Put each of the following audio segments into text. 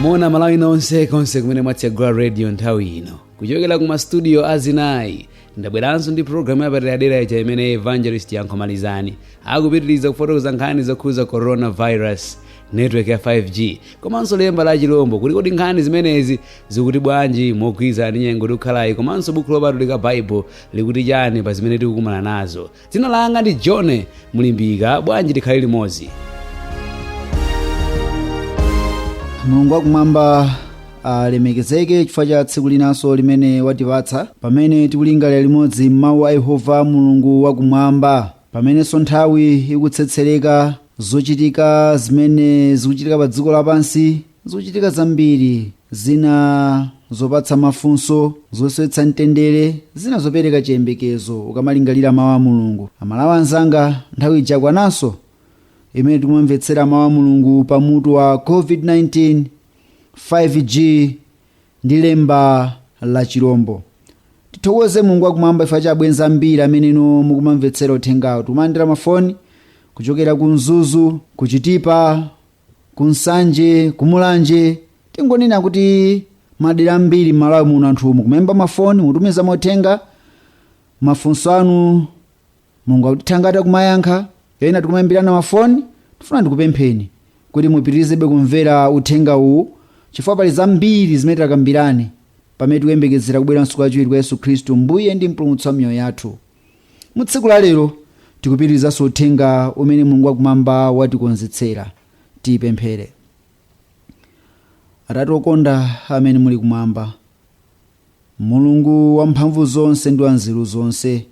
Moni Amalawi nonse konse kumene mwatsegula radio nthawi ino. Kuchokera ku mastudio azinayi ndabweranso ndi programu yapaderadera ija imene Evangelist Yankho Malizani akupitiriza kufotokoza nkhani zokhuza coronavirus, network ya 5G komanso lemba la chilombo, kuti kodi nkhani zimenezi zikuti bwanji mogwirizana ndi nyengo tikukhalayi, komanso buku lopatulika Bible likuti chani pa zimene tikukumana nazo. Dzina langa ndi John Mulimbika, bwanji tikhale limodzi. Mulungu wakumwamba alemekezeke chifukwa cha tsiku linanso limene watipatsa, pamene tikulingalira limodzi mawu a Yehova Mulungu wakumwamba, pamenenso nthawi ikutsetsereka. Zochitika zimene zikuchitika pa dziko lapansi zikuchitika zambiri, zina zopatsa mafunso, zosowetsa mtendere, zina zopereka chiyembekezo ukamalingalira mawu a Mulungu. Amalawi anzanga, nthawi ija yakwananso imene tikumamvetsera mawu a Mulungu pa mutu wa COVID-19, 5G ndi lemba la chilombo. Tithokoze Mulungu wakumwamba chifukwa cha abwenzi ambiri amene inu mukumamvetsera uthengawo. Tikumalandira mafoni kuchokera ku Mzuzu, ku Chitipa, ku Nsanje, ku Mulanje, tingonena kuti madera ambiri m'Malawi muno anthu mukumayimba mafoni, mutumiza mauthenga, mafunso anu Mulungu akutithangata kumayankha, ena tikumayimbirana mafoni. Tifuna ndikupempheni kuti mupitirizebe kumvera uthenga uwu, chifukwa pali zambiri zimene takambirane pamene tikuyembekezera kubweranso kwachiwiri kwa Yesu Khristu, Mbuye ndi Mpulumutsi wa miyoyo yathu. Mu tsiku la lero tikupitirizanso uthenga umene Mulungu wakumwamba watikonzetsera. Tipemphere. Atate okonda amene muli kumwamba, Mulungu wamphamvu zonse ndi wanzeru zonse,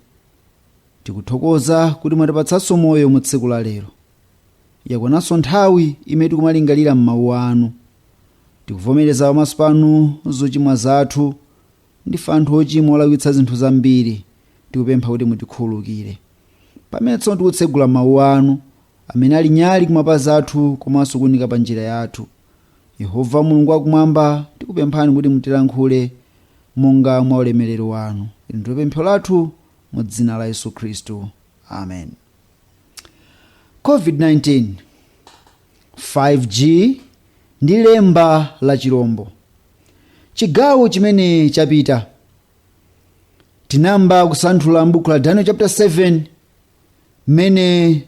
tikuthokoza kuti mwatipatsanso moyo mu tsiku la lero. Yakwananso nthawi imene tikumalingalira m'mawu anu. Tikuvomereza pamaso panu zochimwa zathu. Ndife anthu ochimwa olakwitsa zinthu zambiri. Tikupempha kuti mutikhululukire. Pamene tsono tikutsegula mawu anu, amene ali nyali kumapazi athu komanso kuunika pa njira yathu, Yehova Mulungu wakumwamba, tikupemphani kuti mutilankhule monga mwa ulemerero wanu. Ili ndilo pemphero lathu mu dzina la Yesu Khristu, amen. COVID-19, 5G ndi lemba la chilombo. Chigawo chimene chapita tinayamba kusanthula m'buku la Daniel chapter 7, mmene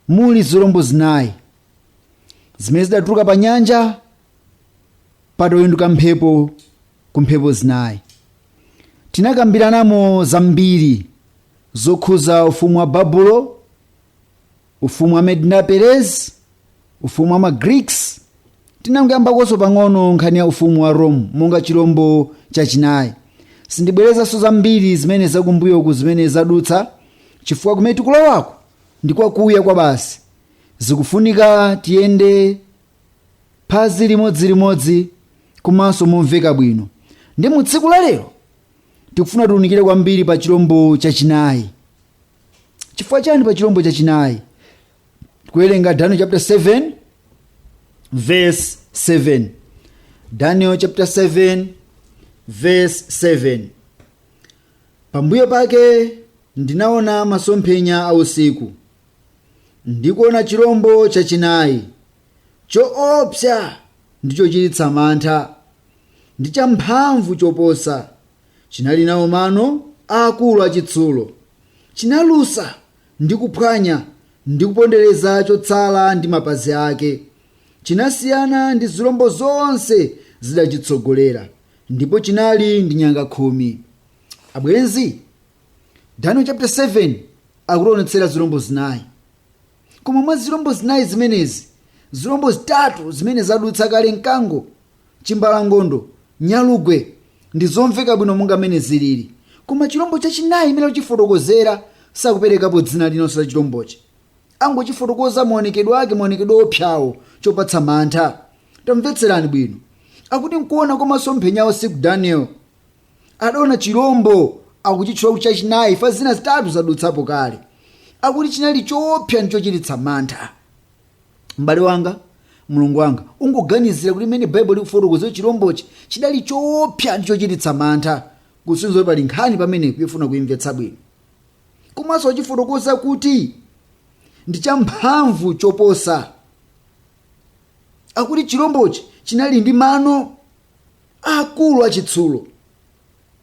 muli zilombo zinayi zimene zidatuluka pa nyanja patawinduka mphepo ku mphepo zinayi. Tinakambiranamo zambiri zokhuza ufumu wa Babulo, ufumu wa Medi ndi Perezi, ufumu wa ma Greeks. Tinangoyambakonso pang'ono nkhani ya ufumu wa Rome monga chilombo chachinayi. Sindibwerezanso zambiri zimene zakumbuyoku zimene zadutsa, chifukwa kumene tikulowako ndi kwakuya kwa basi. Zikufunika tiyende phazi limodzilimodzi komanso momveka bwino. Ndi mu tsiku la lero tikufuna tiunikire kwambiri pa chilombo chachinayi. Chifukwa chani pa chilombo chachinayi? Kuwerenga Daniel chapter 7 verse 7. Daniel chapter 7 verse 7. Pambuyo pake ndinaona masomphenya a usiku, ndikuona chilombo chachinayi, choopsa ndi chochititsa mantha, ndi champhamvu choposa. Chinali nawo mano aakulu achitsulo, chinalusa ndi kuphwanya ndi kupondereza chotsala ndi mapazi ake. Chinasiyana ndi zilombo zonse zidachitsogolera, ndipo chinali ndi nyanga 10. Abwenzi, Daniel chapter 7 akutionetsera zilombo zinayi. Koma mwa zilombo zinayi zimenezi, zilombo zitatu zimene zadutsa kale, mkango, chimbalangondo, nyalugwe, ndi zomveka bwino monga mmene zilili. Koma chilombo chachinayi imene akuchifotokozera, sakuperekapo dzina lililonse la chilombochi. Angochifotokoza maonekedwe ake, maonekedwe oopsawo, chopatsa mantha. Tamvetserani bwino. Akuti nkuona kwa masomphenya a usiku Daniel adaona chilombo, akuchitchula kuti chachinayi, fa zina zitatu zadutsapo kale. Akuti chinali choopsa ndi chochititsa mantha. M'bale wanga, mlongo wanga, ungoganizira kuti mmene Baibulo likufotokoza chilombochi chidali choopsa ndi chochititsa mantha, kusonyeza kuti pali nkhani pamenepo yofuna kuimvetsa bwino. Komanso achifotokoza kuti ndi champhamvu choposa. Akuti chirombochi chinali ndi mano akulu achitsulo,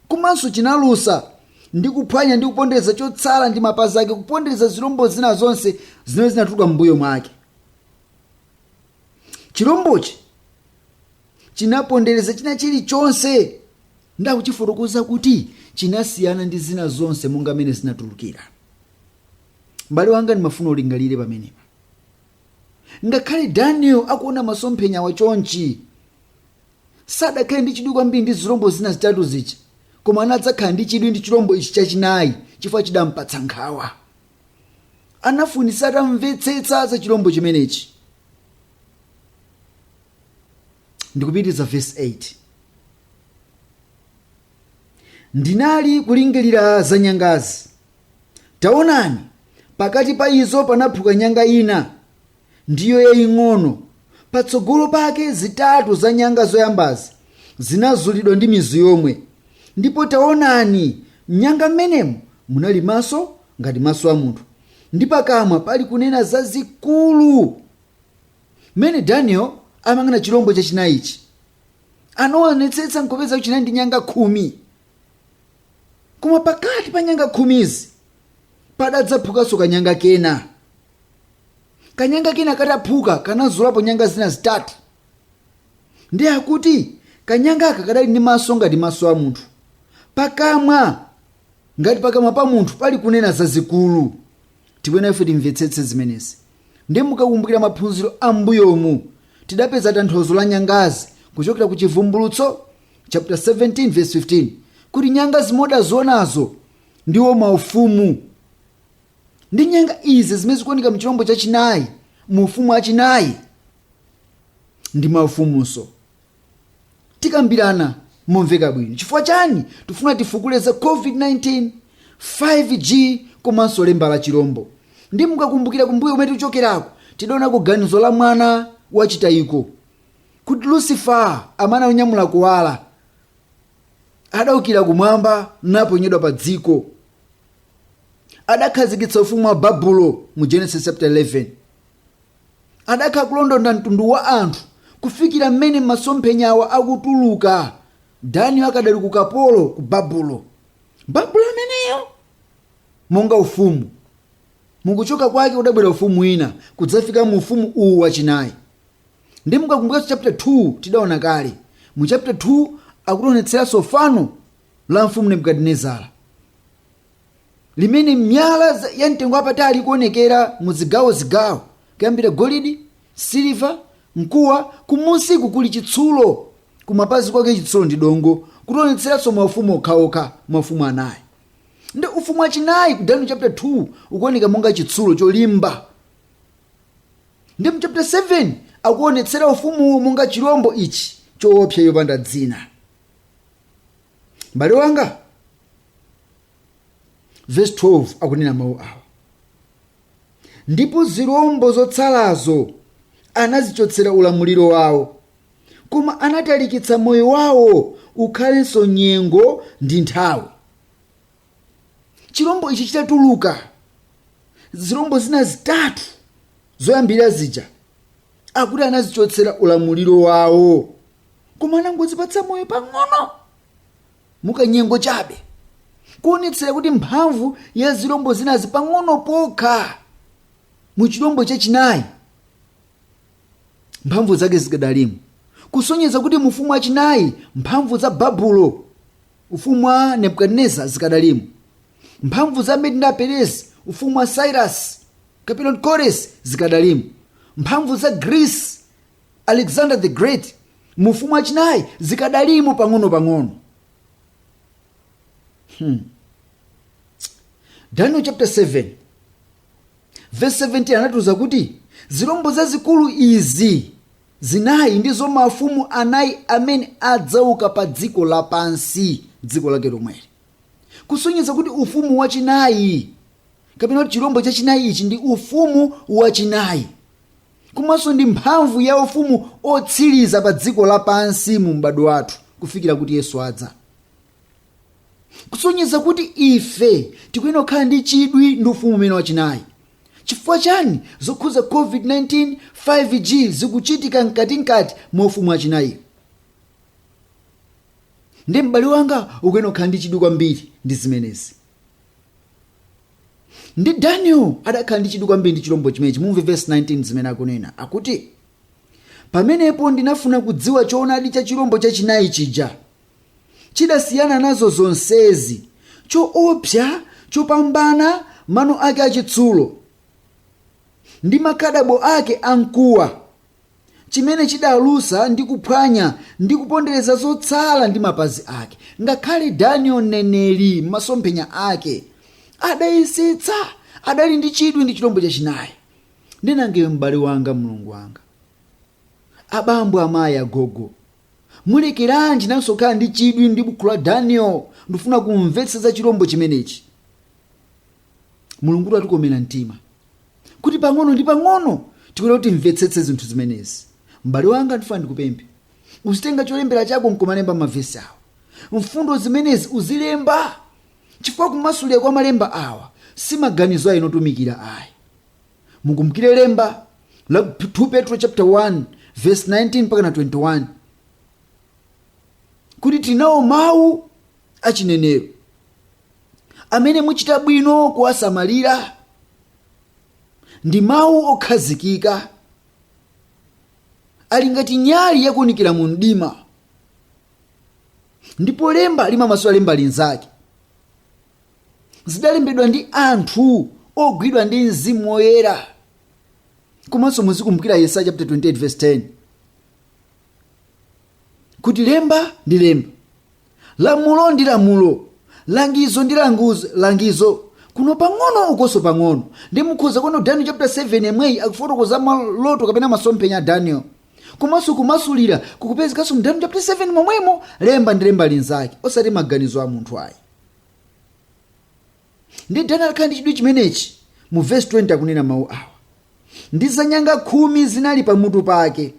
komanso chinalusa ndi kuphwanya ndi kupondereza chotsala ndi mapazi ake, kupondereza zirombo zina zonse zimene zinatuluka m'mbuyo mwake. Chirombochi chinapondereza china chilichonse, ndakuchifotokoza kuti chinasiyana ndi zina zonse monga mmene zinatulukira. M'bale wanga, ndimafuna ulingalire pamenepa. Ngakhale Daniel akuona masomphenya wa chonchi, sadakhale ndi chidwi kwambiri ndi zirombo zina zitatu zija, koma anadzakhala ndi chidwi ndi chirombo ichi chachinayi chifukwa chidampatsa nkhawa. Anafunitsa atamvetsetsa za chirombo chimenechi. Ndikupitiriza verse 8. Ndinali kulingalira za nyangazi, taonani, pakati pa izo panaphuka nyanga ina, ndiyo yaying'ono. Patsogolo pake zitatu za nyanga zoyambazi zinazulidwa ndi mizu yomwe. Ndipo taonani, mnyanga mmenemo munali maso ngati maso a munthu, ndi pakamwa pali kunena zazikulu. Mmene Daniel amayang'ana chirombo chachinayichi, anaonetsetsa nkupeza kuti chinali ndi nyanga 10. Koma pakati pa nyanga 10zi padadzaphukanso kanyanga kena. Kanyanga kena kataphuka kanazulapo nyanga zina zitatu. Ndiye akuti kanyanga aka kadali ndi maso ngati maso a munthu, pakamwa ngati pakamwa pa munthu pali kunena zazikulu. Tikuyenera ife timvetsetse zimenezi. Ndiye mukakumbukira maphunziro a m'mbuyomu, tidapeza tanthauzo la nyangazi kuchokera ku Chivumbulutso chapter 17 verse 15, kuti nyanga zimodazionazo ndiwo maufumu. Ndi nyanga izi zimene zikuoneka mchirombo chachinayi, mu ufumu wachinayi, ndi maufumunso. Tikambirana momveka bwino. Chifukwa chani tifuna tifukule za COVID-19, 5G komanso lemba la chirombo? Ndi mukakumbukira kumbuyo kumene tikuchokerako, tidaonako ganizo la mwana wachitayiko kuti Lucifer, amene anyamula kuwala, adaukira kumwamba naponyedwa pa dziko. Adakhazikitsa ufumu wa Babulo mu Genesis chapter 11. Adakhala kulondonda mtundu wa anthu kufikira mmene masomphenyawa akutuluka. Daniel akadali ku kapolo ku Babulo. Babulo ameneyo monga ufumu, mukuchoka kwake kudabwera ufumu wina kudzafika mu ufumu uwu wachinayi. Ndi mukakumbukanso chapter 2 tidaona kale mu chapter 2 akutionetseranso fano la mfumu Nebukadinezara limene miyala ya mtengo wapatali ikuonekera mu zigawozigawo, kuyambira golidi, siliva, mkuwa, kumunsiku kuli chitsulo, kumapazi kwake chitsulo ndi dongo, kutionetseranso maufumu okhaokha, maufumu anayi. Ndi ufumu wachinayi ku Daniel chapter 2 ukuoneka monga chitsulo cholimba. Ndi mu chapter 7 akuonetsera ufumuwo monga chirombo ichi choopsa chopanda dzina. M'bale wanga, verse 12 akunena mawu awa: ndipo zirombo zotsalazo anazichotsera ulamuliro wawo, koma anatalikitsa moyo wawo ukhalenso nyengo ndi nthawi. Chirombo ichi chitatuluka, zirombo zina zitatu zoyambirira zija akuti anazichotsera ulamuliro wawo, koma anangozipatsa moyo pang'ono mukanyengo chabe, kuonetsera kuti mphamvu ya zirombo zinazi pang'ono pokha mu chirombo chachinayi mphamvu zake zikadalimo, kusonyeza kuti mu ufumu wachinayi mphamvu za Babulo, ufumu wa Nebukadineza, zikadalimo, mphamvu za Medi ndi Perezi, ufumu wa Cyrus kapena Kores, zikadalimo, mphamvu za Greece, Alexander the Great, mu ufumu wachinayi zikadalimo pang'ono-pang'ono. Daniel chapter 7 verse 17 anatiuza kuti zirombo zazikulu izi zinayi ndizo mafumu anayi amene adzauka pa dziko lapansi, dziko lake lomweli, kusonyeza kuti ufumu wachinayi kapena kuti chirombo chachinayi ichi ndi ufumu wachinayi, komanso ndi mphamvu ya ufumu otsiriza pa dziko lapansi mu m'badwo wathu kufikira kuti Yesu adza. Kusonyeza kuti ife tikuyenera kukhala ndi chidwi ndi ufumu umene wachinayi, Chifukwa chani? Zokhuza COVID-19, 5G zikuchitika mkatikati mwa ufumu wachinayi. Ndi m'bale wanga, ukuyenera kukhala ndi chidwi kwambiri ndi zimenezi. Ndi Daniel adakhala ndi chidwi kwambiri ndi chilombo chimenechi. Mumve verse 19 zimene akunena. Akuti, pamenepo ndinafuna kudziwa choonadi cha chilombo chachinayi chija chidasiyana nazo zonsezi, choopsa chopambana, mano ake achitsulo ndi makadabo ake amkuwa, chimene chidalusa ndi kuphwanya ndi kupondereza zotsala ndi mapazi ake. Ngakhale Daniel mneneri m'masomphenya ake adayesetsa, adali ndi chidwi ndi chilombo chachinayi. Ndinangeyo m'bale wanga, mulungu wanga, abambo, amayi, agogo, mulekeranji nanso kukhala ndi chidwi ndi buku la Daniel? Ndifuna kumvetsa za chilombo chimenechi. Mulungu atikomera mtima kuti pang'ono ndi pang'ono tikuti kuti timvetsetse zinthu zimenezi. M'bale wanga, ndifuna ndikupemphe, uzitenga cholembera chako nkumalemba mavesi awa, mfundo zimenezi uzilemba, chifukwa kumasulira kwa malemba awa si maganizo ayi otumikira ayi. Mukumbukire lemba la 2 Petro chapter 1 verse 19 mpaka na 21, kuti tinawo mawu achinenero amene muchita bwino kuwasamalira, ndi mawu okhazikika, ali ngati nyali yakuunikira mu mdima, ndipo lemba limamasula lemba linzake. Zidalembedwa ndi anthu ogwidwa ndi Mzimu Woyera. Komanso muzikumbukira Yesaya chapter 28 verse 10, kuti lemba ndi lemba, lamulo ndi lamulo, langizo ndi langizo, kuno pang'ono, ukonso pang'ono. Ndi mukhoza kuona Daniel chapter 7 yemweyi akufotokoza maloto kapena masomphenya a Daniel, komanso kumasulira kukupezekanso mu Daniel chapter 7 momwemo, lemba ndi lemba linzake, osati maganizo a munthu ayi. Ndi Daniel akhala ndi chidwi chimenechi. Mu verse 20 akunena mawu awa: ndi za nyanga 10 zinali pamutu pake,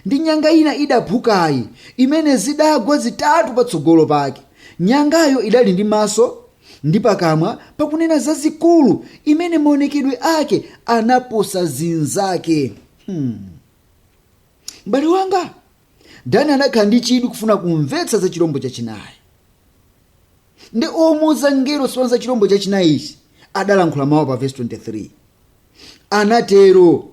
ndi nyanga ina idaphukayi, imene zidagwa zitatu patsogolo pake. Nyangayo idali ndi maso ndi pakamwa pakunena zazikulu, imene maonekedwe ake anaposa zinzake. M'bale wanga, Daniel adakhala ndi chidwi kufuna kumvetsa za chilombo chachinayi. Ndi omuuza ngelo za chilombo chachinayi ichi adalankhula mawu pa verse 23, anatero: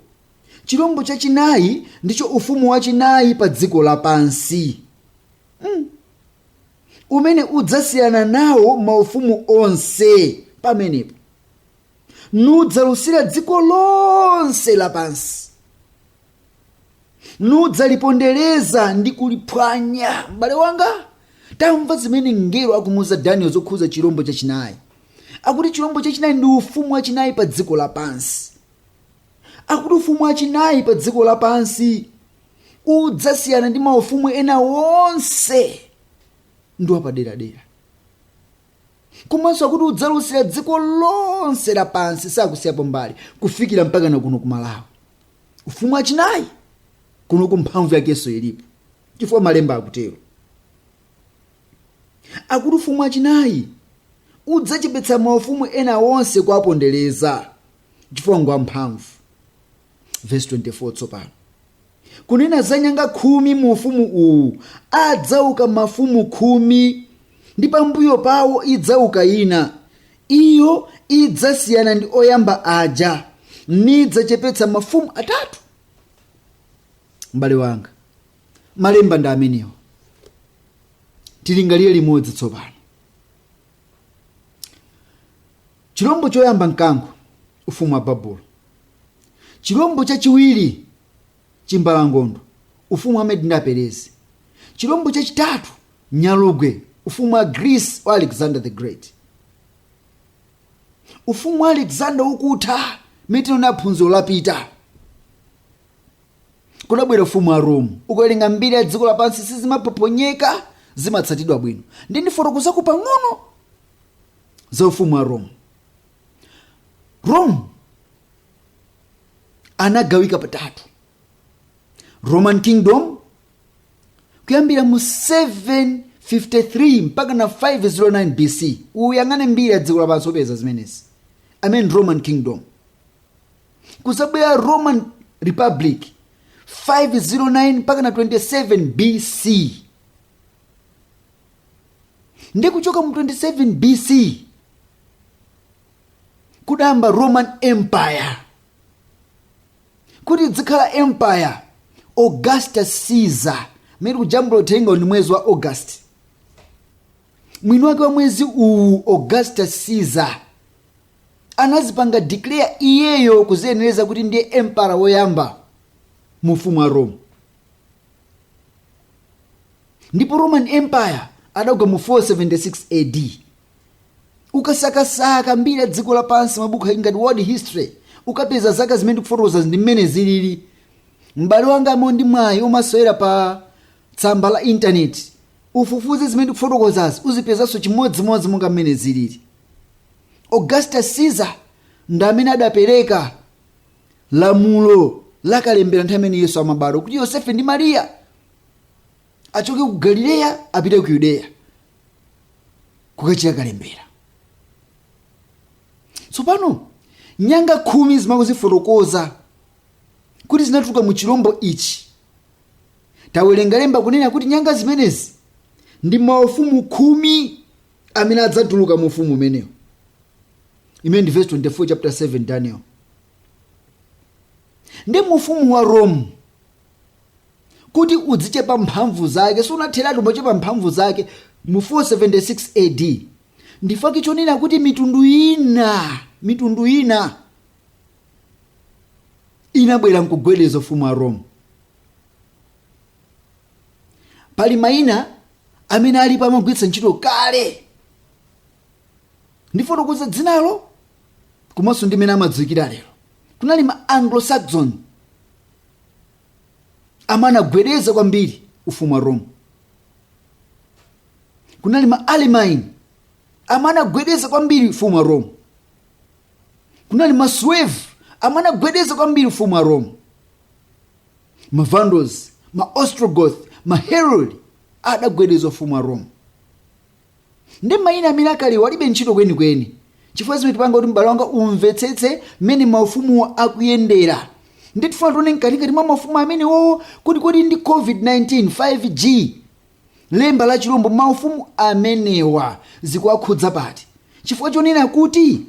chilombo chachinayi ndicho ufumu wachinayi pa dziko lapansi, umene udzasiyana nawo maufumu onse pamenepo, nudzalusira dziko lonse lapansi, nudzalipondereza ndi kuliphwanya. M'bale wanga, tamva zimene mngelo akumuuza Daniel zokhuza chilombo chachinayi. Akuti chilombo chachinayi ndi ufumu wachinayi pa dziko lapansi. Akuti ufumu wachinayi pa dziko lapansi udzasiyana ndi maufumu ena wonse, ndi wapaderadera. Komanso akuti udzalusira dziko lonse lapansi, sakusiyapo mbali, kufikira mpaka na kuno ku Malawi. Ufumu wachinayi kuno ku mphamvu yakenso ilipo, chifukwa malemba akutero. Akuti ufumu wachinayi udzachepetsa maufumu ena wonse kuwapondereza, chifukwa ngwamphamvu. Verse 24 tsopano kunena za nyanga 10 mu ufumu uwu, adzauka mafumu 10, ndi pambuyo pawo idzauka ina, iyo idzasiyana ndi oyamba aja, nidzachepetsa mafumu atatu. M'bale wanga, malemba ndi amenewa. Tilingalire limodzi tsopano. Chilombo choyamba mkango, ufumu wa Babulo. Chilombo chachiwiri chimbalangondo, ufumu wa Medi ndi Aperezi. Chilombo chachitatu nyalugwe, ufumu wa Greece wa Alexander the Great. Ufumu wa Alexander ukutha, mitino phunziro lapita, kudabwera ufumu wa Rome. Ukuwerenga mbiri ya dziko lapansi, sizimaphonyeka, zimatsatidwa bwino. Ndi ndifotokozako pang'ono za ufumu wa Rome. Rome anagawika patatu. Roman Kingdom kuyambira mu 753 mpaka na 509 BC. Uyang'ane mbiri ya dziko lapansi, upeza zimenezi. Amene Roman Kingdom. Kuzabwera Roman Republic 509 mpaka na 27 BC. Ndi kuchoka mu 27 BC kudayamba Roman Empire. Kuti dzikhala empire, Augustus Caesar, mmene kujambula uthenga ndi mwezi wa August, mwini wake wa mwezi uwu Augustus Caesar anazipanga declare iyeyo kuziyenereza kuti ndiye emperor woyamba mu ufumu wa Rome. Ndipo Roman Empire adagwa mu 476 AD. Ukasakasaka mbiri ya dziko lapansi, mabuku ngati World History, ukapeza zaka zimene ndikufotokoza ndi mmene zilili. M'bale wanga amene ndi mwayi umasewera pa tsamba la intaneti, ufufuze zimene ndikufotokozazi, uzipezanso chimodzimodzi monga mmene zilili. Augustus Caesar ndi amene adapereka lamulo lakalembera nthawi imene Yesu amabadwa kuti Yosefe ndi Mariya achoke ku Galileya apite ku Yudeya kukachita kalembera. Tsopano nyanga 10 zimakuzifotokoza kuti zinatuluka mu chirombo ichi. Tawerenga lemba kunena kuti nyanga zimenezi ndi maufumu 10 amene adzatuluka mu ufumu umenewo, imene ndi verse 24 chapter 7 Daniel. Ndi mu ufumu wa Rome kuti udzichepa mphamvu zake, sunatheratu mochepa mphamvu zake mu 476 AD. Ndifake chonena kuti mitundu ina inabwera nkugwedeza ufumu wa Rome. Pali mayina amene alipo amagwiritsa ntchito kale, ndifotokoza dzinalo komanso ndi mmene amadziwikira lero. Kunali ma Anglo-Saxon amene anagwedeza kwambiri ufumu wa Rome. Kunali ma Alemanni amene anagwedeza kwambiri ufumu wa Rome. Kunali ma Suevi amene anagwedeza kwambiri ufumu wa Rome. Ma Vandals, ma Ostrogoth, ma Heruli adagwedeza ufumu wa Rome. Ndi mayina amene akalewa alibe ntchito kwenikweni, chifukwa zimene tipanga kuti m'bale wanga umvetsetse mmene maufumuwo akuyendera. Ndi tifuna tione mkatikati mwa mafumu amenewowo kuti kodi ndi COVID-19, 5G, lemba la chirombo, maufumu amenewa zikuwakhudza pati? Chifukwa chonena kuti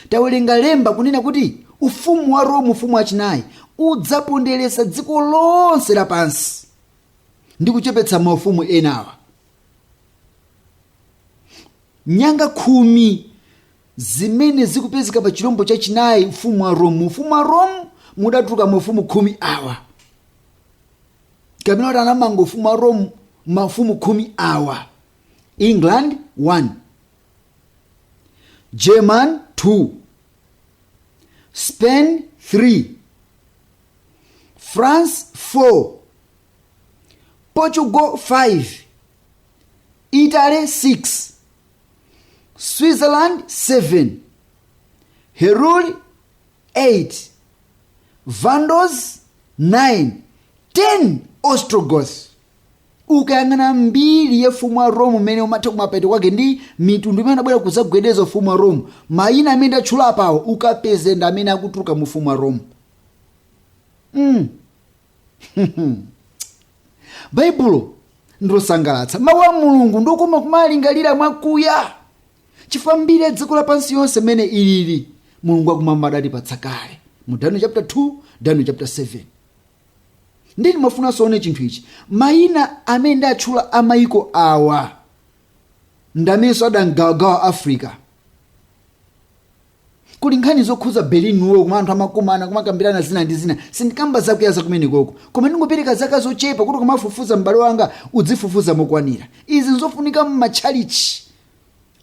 tawerenga lemba kunena kuti ufumu wa Rome, ufumu wachinayi, udzapondereza dziko lonse lapansi ndi kuchepetsa maufumu enawa. Nyanga 10 zimene zikupezeka pa chirombo chachinayi, ufumu wa Rome. Ufumu wa Rome mudatuluka maufumu 10 awa, kapena kuti anamanga ufumu wa Rome mafumu 10 awa: England 1, German 2, Spain 3, France 4, Portugal 5, Italy 6, Switzerland 7, Heruli 8, Vandals 9, 10 Ostrogoth. Ukayang'ana mbiri ya ufumu wa Rome umene umatha kumapeto kwake ndi mitundu imene inabwera kudzagwedeza ufumu wa Rome, mayina amene ndatchula apawo ukapeze ndi amene akutuluka mu ufumu wa Rome. Baibulo ndilosangalatsa, mawu a Mulungu ndokoma kumalingalira mwakuya, chifukwa mbiri ya dziko lapansi yonse imene ilili Mulungu akumwamba adatipatsa kale mu Daniel chapter 2, Daniel chapter 7. Ndini mafunanso one chinthu ichi, mayina amene ndatchula amayiko awa ndamenso adamgawagawa Africa. Kuli nkhani zokhudza Berlin Wall, kuma anthu amakumana kumakambirana zina ndi zina. Sindikamba zakuya zakumenekoko, koma ndingopereka zaka zochepa kuti kumafufuza, m'bale wanga, udzifufuza mokwanira. Izi nzofunika m'matchalichi,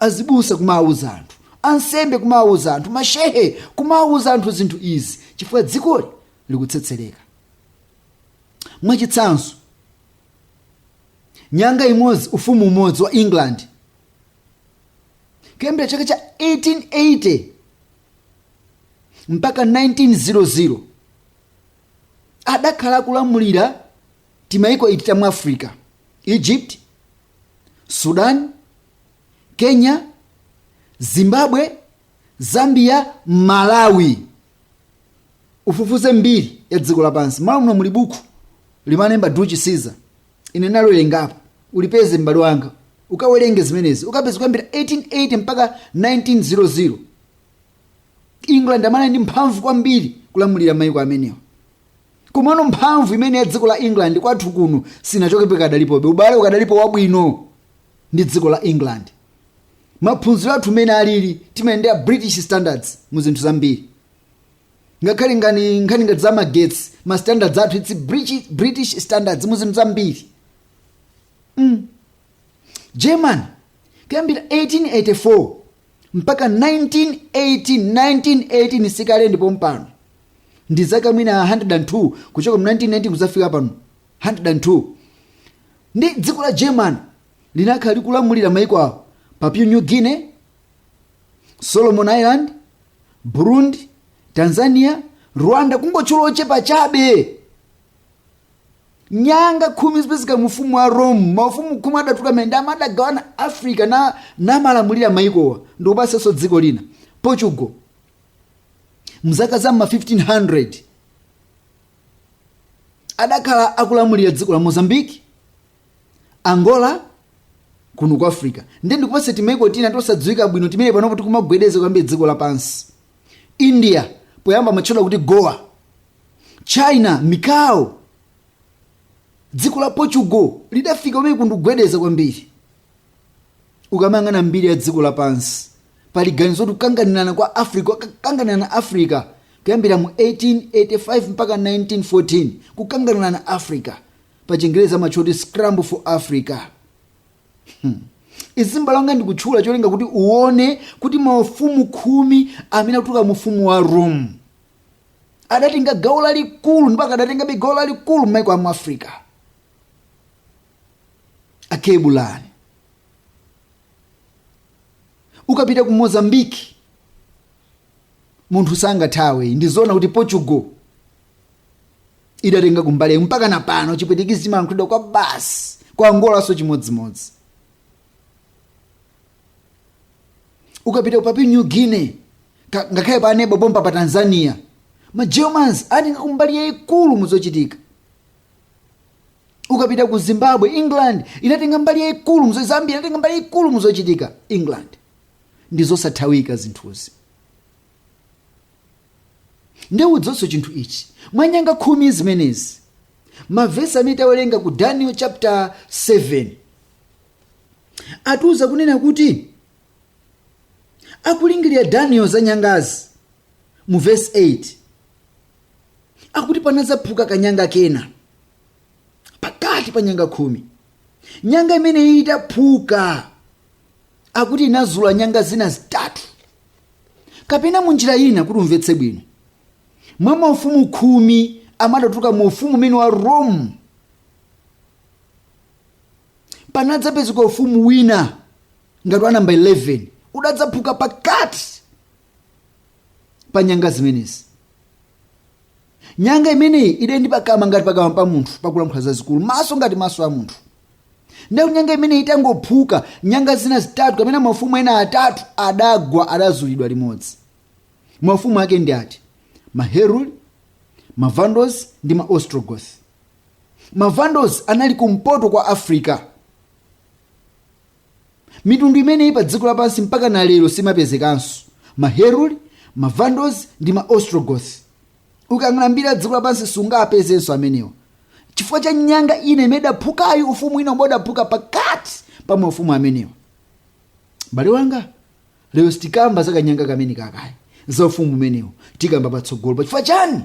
azibusa kumawuza anthu, ansembe kumawuza anthu, mashehe kumawuza anthu zinthu izi, chifukwa dzikoli likutsetsereka. Mwachitsanzo, nyanga imodzi, ufumu umodzi wa England, kuyambira chaka cha 1880 mpaka 1900 adakhala kulamulira timayiko iti ta mu Africa: Egypt, Sudan, Kenya, Zimbabwe, Zambia, Malawi. Ufufuze mbiri ya dziko lapansi. Malo muno muli buku limalemba Duch Caesar, ine nalowerengapo. Ulipeze, m'bale wanga, ukawerenge zimenezi, ukapeza kuyambira 1880 mpaka 1900 England amene ndi mphamvu kwambiri kulamulira maiko amenewa. Komano mphamvu imene ya dziko la England kwathu kuno sinachokepo, ikadalipobe. Ubale ukadalipo wabwino ndi dziko la England. Maphunziro athu mene alili, timayendera British standards mu zinthu zambiri, ngakhale ngani nkhani ngati za magetsi, ma standards athu it's British standards mu zinthu zambiri. German kuyambira 1884 mpaka 1918, 1918 sikale, ndipo mpano ndi zaka mwina 102, kuchoka mu 1919 kuzafika pano 102. Ndi dziko la German linakhala likulamulira maiko awo: Papua New Guinea, Solomon Island, Burundi, Tanzania, Rwanda, kungotchula ochepa chabe. Nyanga 10 zipezeka mu ufumu wa Rome. Maufumu 10 adatuluka mene amadagawana Africa na namalamulira maikowa. Ndikupasenso dziko lina, Portugal, mzaka za ma 1500 adakhala akulamulira dziko la Mozambique, Angola, kuno ku Africa. Ndi ndikupase timaiko tina tosadziwika bwino timene panopo tikumagwedeza kwambiri dziko lapansi: India, poyamba amatchedwa kuti Goa; China, Macau. Dziko la Portugal lidafika kumene kundikugwedeza kwambiri. Ukamayang'ana mbiri ya dziko lapansi, pali ganizo kuti kukanganirana kwa Africa, kukanganirana Africa kuyambira mu 1885 mpaka 1914, kukanganirana Africa, pa Chingerezi amatchula kuti Scramble for Africa. Izi, m'bale wanga, ndikutchula cholinga kuti uone kuti maufumu 10 amene akutuluka mu ufumu wa Rome adatenga gawo lalikulu, ndipo akadatengabe gawo lalikulu m'maiko amu Africa. Akebulani, ukapita ku Mozambiki munthu sangathawe. Ndizoona kuti Portugal idatenga kumbali, mpaka na pano Chipwitikizi chimalankhulidwa kwa basi. Kwa Angolanso chimodzimodzi. Ukapita ku Papua New Guinea, ngakhale pa aneba bomba pa Tanzania, ma Germans atenga kumbali yayikulu muzochitika. Ukapita ku Zimbabwe, England inatenga mbali yayikulu muzo. Zambia inatenga mbali yayikulu muzochitika, England. Ndi zosathawika zinthuzi. Ndiwudzonso chinthu ichi: mwa nyanga 10 zimenezi, mavesi amene tawerenga ku Daniel chapter 7 atiuza kunena kuti akulingirira Daniel za nyangazi, mu verse 8 akuti panadzaphuka kanyanga kena pakati pa nyanga 10. Nyanga imeneyi itaphuka, akuti inazula nyanga zina zitatu. Kapena munjira ina, kuti umvetse bwino, mwa maufumu 10 amatatuka mu ufumu umene wa Rome, panadzapezeka ufumu wina ngati wa namba 11 udadzaphuka pakati pa nyanga zimenezi. Nyanga imeneyi idali ndi pakamwa ngati pakamwa pa munthu, pakulankhula zazikulu, maso ngati maso a munthu. Ndiye nyanga imeneyi itangophuka, nyanga zina zitatu kapena mafumu ena atatu adagwa, adazulidwa limodzi. Mafumu ake ndi ati? Maheruli, Mavandals ndi Maostrogoth. Mavandals anali kumpoto kwa Africa. Mitundu imeneyi pa dziko lapansi mpaka na lero simapezekanso: Maheruli, Mavandals ndi Maostrogoth. Ukayang'ana mbiri ya dziko lapansi sungapezenso amenewa, chifukwa cha nyanga ina imene idaphukayo, ufumu ina umene udaphuka pakati pa maufumu amenewa. M'bale wanga, lero sitikamba za kanyanga kamene kakayi, za ufumu umenewo tikamba patsogolo. Pachifukwa chani?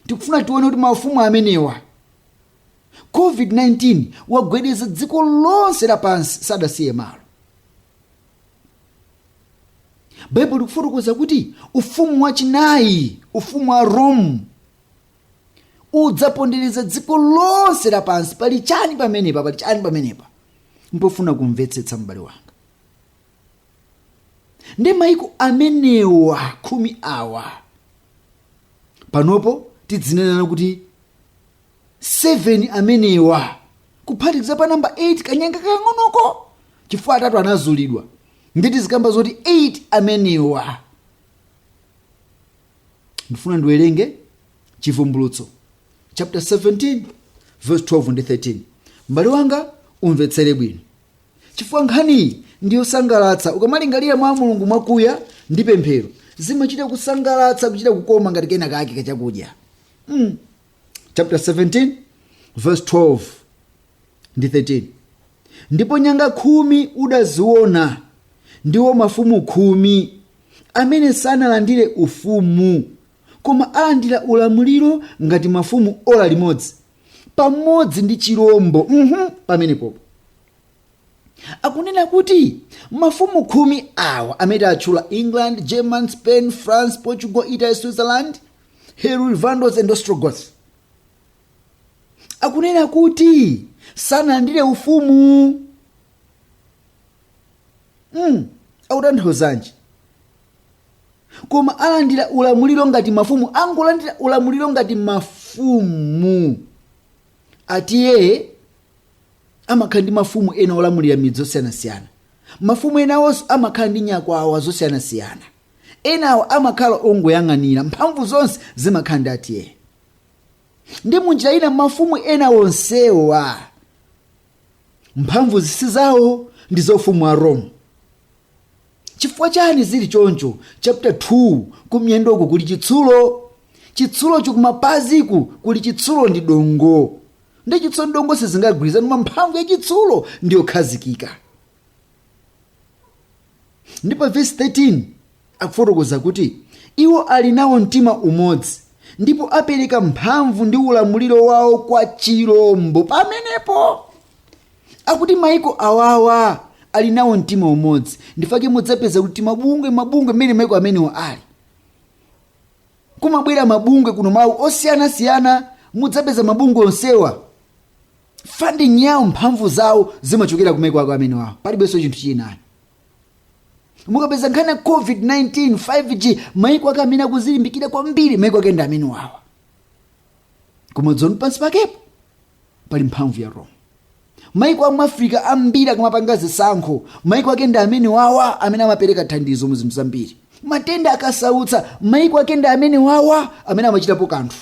Tikufuna tione kuti maufumu amenewa, COVID-19 wagwedeza dziko lonse lapansi, sadasiye malo. Baibulo likufotokoza kuti ufumu wachinayi, ufumu wa Rome, udzapondereza dziko lonse lapansi. Pali chani pamenepa? Pali chani pamenepa? Mpofuna kumvetsetsa, m'bale wanga. Ndi maiko amenewa 10 awa, panopo tidzinenana kuti 7 amenewa kuphatikiza pa namba 8, kanyanga kang'onoko, chifukwa atatu anazulidwa, nditi zikamba zoti 8 amenewa. Ndifuna ndiwerenge Chivumbulutso chapter 17 verse 12 ndi 13. M'bale wanga, umvetsere bwino, chifukwa nkhaniyi ndiyosangalatsa. Ukamalingalira mwa Mulungu mwakuya ndi pemphero, zimachita kusangalatsa, kuchita kukoma ngati kena kake kachakudya. Chapter 17 verse 12 ndi 13. Ndipo nyanga 10 udaziona ndiwo mafumu 10 amene sanalandire ufumu, koma alandira ulamuliro ngati mafumu ora limodzi pamodzi ndi chirombo. Pamenepopo akunena kuti mafumu 10 awa amene atchula England, German, Spain, France, Portugal, Italy, Switzerland, Heruli, Vandals and Ostrogoths, akunena kuti sanalandire ufumu. Akutanthauzanji? Koma alandira ulamuliro ngati mafumu, angolandira ulamuliro ngati mafumu. Atiye amakhala ndi mafumu ena olamulira midzi zosiyanasiyana, mafumu enawonso amakhala ndi nyakwawa zosiyanasiyana, enawo amakhala ongoyang'anira, mphamvu zonse zimakhala ndi atiye. Ndi munjira ina mafumu ena onsewa mphamvu zisi zawo ndi za ufumu wa Rome. Chifukwa chani zili choncho? Chapter 2, kumyendoku kuli chitsulo, chitsulocho kumapaziku kuli chitsulo ndi dongo, ndi chitsulo ndi dongo sizingagwirizane, koma mphamvu ya chitsulo ndiyokhazikika. Ndipo verse 13 akufotokoza kuti iwo ali nawo mtima umodzi, ndipo apereka mphamvu ndi ulamuliro wawo kwa chirombo. Pamenepo akuti maiko awawa ali nawo mtima umodzi. Ndifake mudzapeza kuti mabungwe mmene maiko amenewo ali, kumabwera mabungwe kuno mawu osiyanasiyana, mudzapeza mabungwe onsewa funding yawo, mphamvu zawo zimachokera ku maiko ako amenewawo, palibenso chinthu chinayo. Mukapeza nkhani ya COVID-19, 5G, maiko ake amene akuzilimbikira kwambiri, maiko ake ndi amenewawa. Koma dzoni pansi pakepo pali mphamvu ya Rome. Maiko amu Africa ambiri akamapanga zisankho, maiko ake ndi amenewawa amene amapereka thandizo mu zinthu zambiri. Matenda akasautsa, maiko ake ndi amenewawa amene amachitapo kanthu.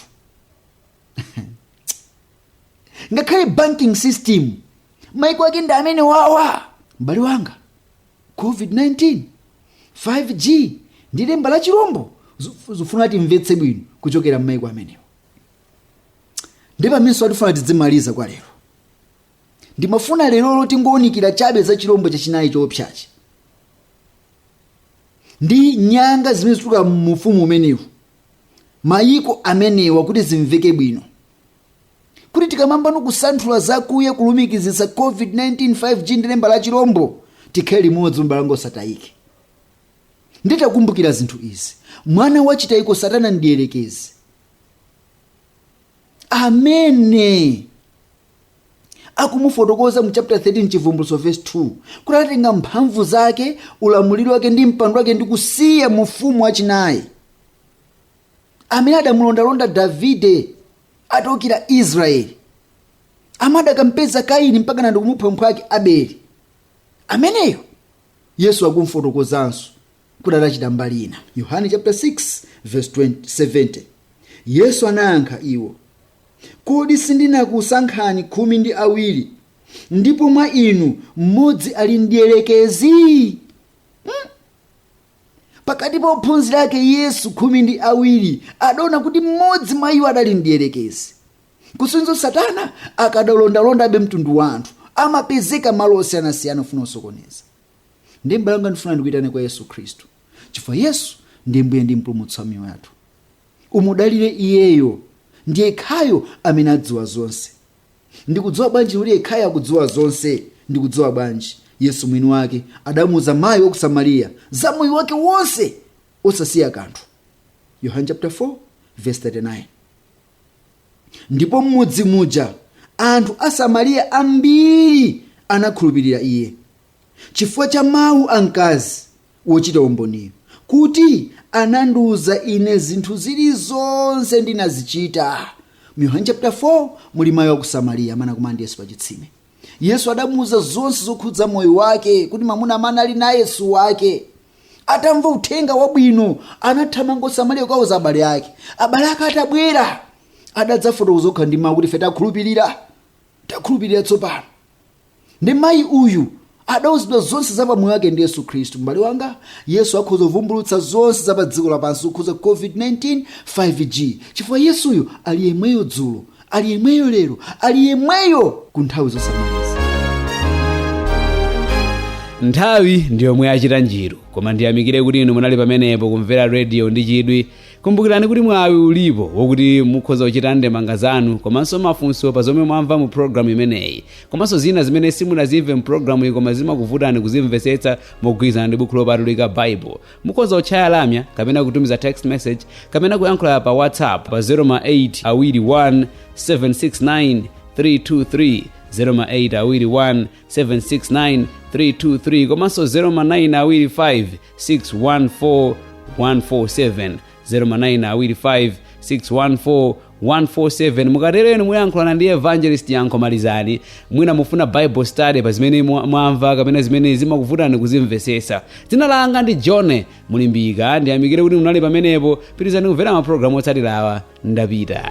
Ngakhale banking system, maiko ake ndi amenewawa. M'bale wanga, COVID-19, 5G ndi lemba la chirombo zifuna timvetse bwino kuchokera m'maiko amenewa. Ndipo amenso atifuna tidzimaliza kwa lero. Ndimafuna lerolo tingowunikira chabe za chirombo chachinayi choopsachi ndi nyanga zimene zituluka mu ufumu umenewu, mayiko amenewa, kuti zimveke bwino, kuti tikamambano kusanthula zakuya, kulumikizitsa COVID-19, 5G ndi lemba la chirombo, tikhale limodzi, m'bale wanga, usatayike. Nditakumbukira zinthu izi, mwana wachitayiko Satana mdierekezi amene akumufotokoza mu chapter 13 Chivumbulutso verse 2 kuti anatenga mphamvu zake, ulamuliro wake ndi mpando wake ndi kusiya mufumu wachinayi amene adamulondalonda Davide atokira Israeli, amadakampeza Kaini mpaka na ndikumupha mphwake Abeli. Ameneyo Yesu akumfotokozanso kuti adachita mbali ina. Yohane chapter 6 verse 20, 70, Yesu anayankha iwo, kodi sindinakusankhani 12, ndipo mwa inu mmodzi ali mdierekezi? Pakati pa ophunzira ake Yesu 12 adaona kuti mmodzi mwa iwo adali mdierekezi. Kusonyeza Satana akadalondalondabe mtundu wa anthu, amapezeka malo osiyanasiyana ofuna osokoneza. Ndi m'bale wanga, ndifuna ndikuyitane kwa Yesu Khristu, chifukwa Yesu ndiye Mbuye ndi Mpulumutsi wa miyoyo yathu. Umudalire iyeyo, ndiye yekhayo amene adziwa zonse. Ndikudziwa bwanji kuti yekhayo akudziwa zonse? Ndikudziwa bwanji? Yesu mwini wake adamuuza mayi wa ku Samariya za moyo wake wonse osasiya kanthu. Yohane chapter 4 verse 39. Ndipo m'mudzi muja anthu a Samariya ambiri anakhulupirira iye chifukwa cha mawu a mkazi wochita umboniyo, kuti anandiuza ine zinthu zilizonse ndinazichita. Mu Yohane chapter 4 muli mayi wa ku Samariya amene akumana ndi Yesu pa chitsime. Yesu adamuuza zonse zokhudza moyo wake, kuti mwamuna amene ali naye si wake. Atamva uthenga wabwino anathamanga ku Samariya kukauza abale ake. Abale ake atabwera Adadzafotokoza okha ndi mawu kuti ife takhulupirira, takhulupirira tsopano. Ndi mayi uyu adawuzidwa zonse za pamoyo wake ndi Yesu Khristu. M'bale wanga, Yesu akhoza kuvumbulutsa zonse za pa dziko lapansi zokhuza COVID-19, 5G, chifukwa Yesuyo ali yemweyo dzulo, ali yemweyo lero, ali yemweyo ku nthawi zosamaliza. Nthawi ndiyomwe achita njiru, koma ndiyamikire kuti inu munali pamenepo kumvera radio ndi chidwi. Kumbukirani kuti mwawi ulipo wokuti mukhoza kuchita ndemanga zanu komanso mafunso pa zomwe mwamva mu programu imeneyi, komanso zina zimene simunazimve mu programu iyi koma zimakuvutani kuzimvetsetsa mogwirizana ndi buku lopatulika Bible. Mukhoza kutchaya lamya kapena kutumiza text message kapena kuyankhula pa WhatsApp pa 08 21 769 323, 08 21 769 323, komanso 09 25 614 147, 09 25 614 147. Mukatereni muyankhulana ndi Evangelist Yankho Malizani. Mwina mufuna Bible study pa zimene mwamva kapena zimene zimakuvutani kuzimvesesa. Dzina langa ndi John Mulimbika. Ndiyamikire kuti munali pamenepo. Pitirizani kumvera mapulogalamu otsatirawa. Ndapita.